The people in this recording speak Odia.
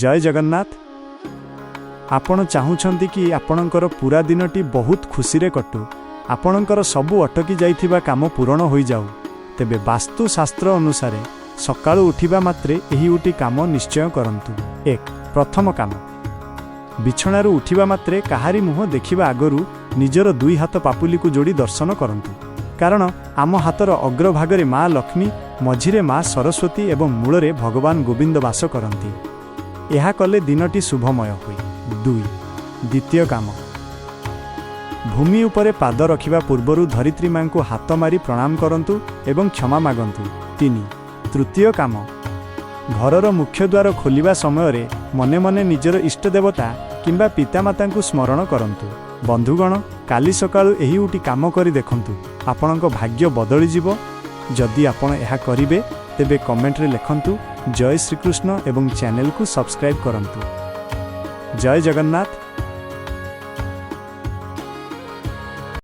ଜୟ ଜଗନ୍ନାଥ। ଆପଣ ଚାହୁଁଛନ୍ତି କି ଆପଣଙ୍କର ପୁରା ଦିନଟି ବହୁତ ଖୁସିରେ କଟୁ, ଆପଣଙ୍କର ସବୁ ଅଟକି ଯାଇଥିବା କାମ ପୂରଣ ହୋଇଯାଉ? ତେବେ ବାସ୍ତୁଶାସ୍ତ୍ର ଅନୁସାରେ ସକାଳୁ ଉଠିବା ମାତ୍ରେ ଏହି ଗୋଟି କାମ ନିଶ୍ଚୟ କରନ୍ତୁ। 1, ପ୍ରଥମ କାମ, ବିଛଣାରୁ ଉଠିବା ମାତ୍ରେ କାହାରି ମୁହଁ ଦେଖିବା ଆଗରୁ ନିଜର ଦୁଇ ହାତ ପାପୁଲିକୁ ଯୋଡ଼ି ଦର୍ଶନ କରନ୍ତୁ। କାରଣ ଆମ ହାତର ଅଗ୍ରଭାଗରେ ମା ଲକ୍ଷ୍ମୀ, ମଝିରେ ମା ସରସ୍ୱତୀ ଏବଂ ମୂଳରେ ଭଗବାନ ଗୋବିନ୍ଦ ବାସ କରନ୍ତି। ଏହା କଲେ ଦିନଟି ଶୁଭମୟ ହୁଏ। 2, ଦ୍ୱିତୀୟ କାମ, ଭୂମି ଉପରେ ପାଦ ରଖିବା ପୂର୍ବରୁ ଧରିତ୍ରୀ ମାଙ୍କୁ ହାତ ମାରି ପ୍ରଣାମ କରନ୍ତୁ ଏବଂ କ୍ଷମା ମାଗନ୍ତୁ। 3, ତୃତୀୟ କାମ, ଘରର ମୁଖ୍ୟ ଦ୍ୱାର ଖୋଲିବା ସମୟରେ ମନେ ମନେ ନିଜର ଇଷ୍ଟ ଦେବତା କିମ୍ବା ପିତାମାତାଙ୍କୁ ସ୍ମରଣ କରନ୍ତୁ। ବନ୍ଧୁଗଣ, କାଲି ସକାଳୁ ଏହି ଗୋଟି କାମ କରି ଦେଖନ୍ତୁ, ଆପଣଙ୍କ ଭାଗ୍ୟ ବଦଳିଯିବ। ଯଦି ଆପଣ ଏହା କରିବେ, ତେବେ କମେଣ୍ଟରେ ଲେଖନ୍ତୁ ଜୟ ଶ୍ରୀକୃଷ୍ଣ ଏବଂ ଚ୍ୟାନେଲକୁ ସବସ୍କ୍ରାଇବ୍ କରନ୍ତୁ। ଜୟ ଜଗନ୍ନାଥ।